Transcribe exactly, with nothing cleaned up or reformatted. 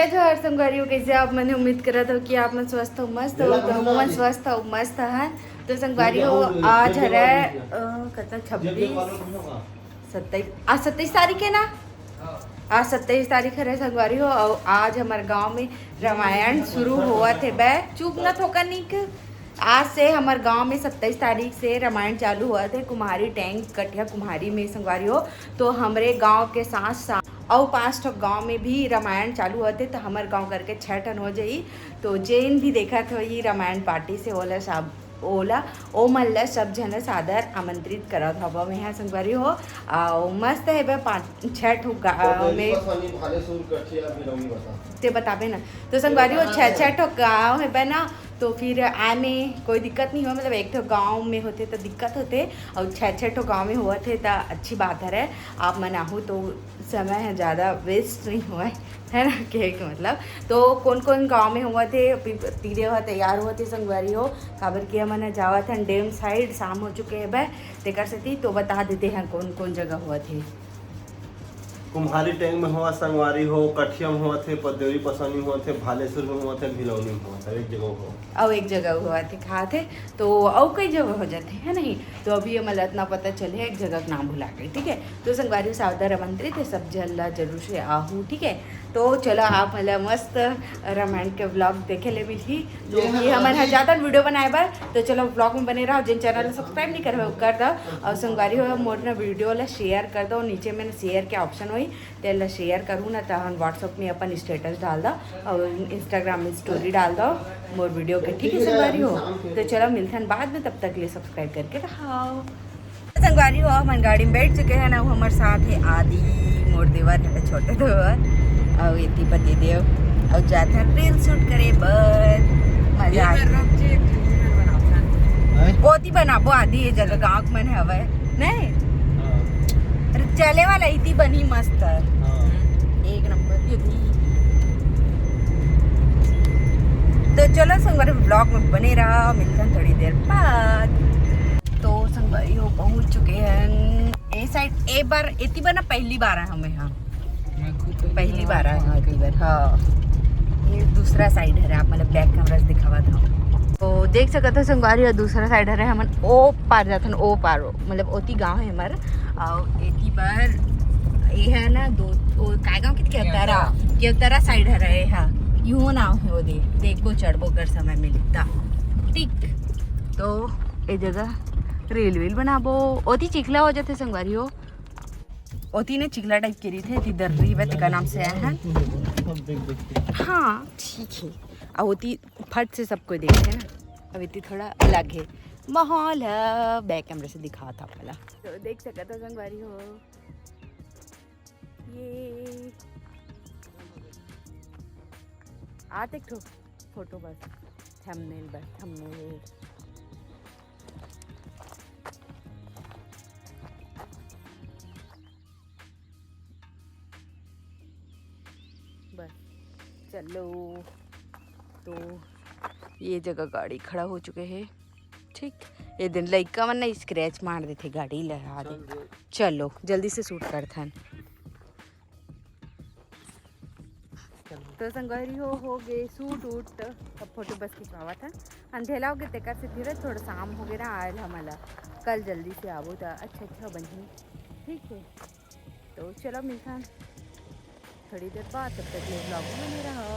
जोहार संगवारी हो, कइसे आप मन? उम्मीद करत हो कि आप मन स्वस्थ हो, मस्त हो। तो हमन स्वस्थ हो, मस्त हन। तो संगवारी हो, आज हरे, अ, कतना, छब्बीस, सत्ताईस, आज सत्ताईस तारीख है ना? आज सत्ताईस तारीख हरे संगवारी हो, अउ आज हमर गांव में रामायण शुरू होवत हे। बे चुप न थोकनिक। आज से हमर गांव में सत्ताईस तारीख से रामायण चालू होवत हे, कुम्हारी टैंक कठिया कुम्हारी में संगवारी हो। तो हमरे गांव के साथ साथ अउ पांच ठो गांव में भी रामायण चालू होवत हे, तो हमर गांव करके छह ठन हो जाई। तो जेन भी देखत होही रामायण पार्टी से, ओला सब, ओला, ओमन ला सब झन ला सादर आमंत्रित करत हवं मैं ह संगवारी हो। अउ मस्त हेबे, पाँच छह ठो गाँव में। पसौनी, भालेसुर, कठिया, भिलौनी बता। ते बताबे ना। तो संगवारी हो, छह, छह ठो गाँव हेबे ना, तो फिर आए में कोई दिक्कत नहीं हो, मतलब एक ठो गाँव में होथे तो दिक्कत होथे, अउ छह, छह ठो गाँव में होवत हे त अच्छी बात हरे। आप मन आहू तो समय ह ज़्यादा वेस्ट नहीं होवय, है ना, कहे के मतलब। तो कोन कोन गाँव में होवत हे, अभी तीरे ह तैयार होवत हे संगवारी हो, काबर कि हमन ह जावत हन डेम साइड, शाम हो चुके हेबे, तेकर सेती तो बता देते हैं कोन कोन जगह होवत हे। कुम्हारी टैंक में होवत संगवारी हो, कठिया में होवत हे, पदेवरी पसौनी होवत हे, भालेसुर में होवत हे, भिलौनी में होवत हे, एक जगह हो। अउ एक जगह होवत हे, कहात हे, तो अउ कई जगह हो जाथे, है नहीं? तो अभी हमन ला इतना पता चले, एक जगह के नाम भुला गए, ठीक है। तो संगवारी हो, सावधान आमंत्रित है, सब झन ला जरूर से आहू, ठीक है। तो चलो, आप मन ला मस्त रामायण के vlog देखे ले मिलही। तो ये हमन ह जाथन video बनाए बर, तो चलो vlog में बने रहो। जिन channel ला subscribe नहीं करे हो, कर दो, अउ संगवारी हो, मोर ना video ला share कर दो, नीचे में ना share के option होही, तेला share करू ना, तहन WhatsApp में अपन status डाल दो अउ Instagram में story डाल दो मोर video के, ठीक है संगवारी हो। तो चलो मिलथन बाद में, तब तक ले subscribe करके रहो। संगवारी हो, हमन गाड़ी में बैठ चुके हैं ना, वो हमर साथ है आदि, मोर देवर है, छोटे देवर, अउ एती पति देव, अउ जाथन reel shoot करे बर। मजा आथे। ओती बनाबो आदि, ये जगह गाँव के मन हवय, नहीं? अरे चले वाला इति बनी मस्त है। हाँ। एक नंबर की होती। तो चलो संगवारी, vlog में बने रहा, मिलते हैं थोड़ी देर बाद। तो संगवारी हो, पहुंच चुके हैं ए side। ए बार एती बार ना पहली बार है हमें, हाँ। मैं खुद पहली बार आए हैं एती बार, हाँ। ये दूसरा side है, आप मतलब back camera से दिखावा था। तो देख सकत हो संगवारी, ये दूसरा side है, हमन ओ पार जाथन, ओ पार, मतलब ओती गांव है हमर। अउ एती बार ये है ना, दो, ओ, काय गांव कित केवतरा, केवतरा। केवतरा side है रहे, हाँ। यूं नाम है वो दे, देखो चढ़बो कर समय मिलता। ठीक, तो ए जगह reel वील बनाबो, ओती चिखला हो जाथे संगवारी हो। ओती ने चिखला type के रहिथे, एती दर्री बे तेकर नाम से आए हैं। हाँ, ठीक है। अउ ओती फट से सब कोई देखथे ना, अब एती थोड़ा अलग है माहौल है। Back camera से दिखावत हंव आप ला। तो देख सकत हो संगवारी हो, ये आते एक ठो photo बस, thumbnail बस, thumbnail। बस, चलो। तो ये जगह गाड़ी खड़ा हो चुके हे। ठीक, ये दिन लइका मन ना scratch मार देथे गाड़ी ला। चलो जल्दी से shoot करथन। तो संगवारी हो, हो गे shoot वूट, अब photo बस खिंचवावत हन। अंधेला हो गे तेकर से फिर थोड़ा शाम हो गे ना, आयल हमला कल जल्दी से आबो त अच्छा अच्छा बनही। ठीक है, तो चलो मिलथन थोड़ी देर बाद, तब तक ये vlog में बने रहो।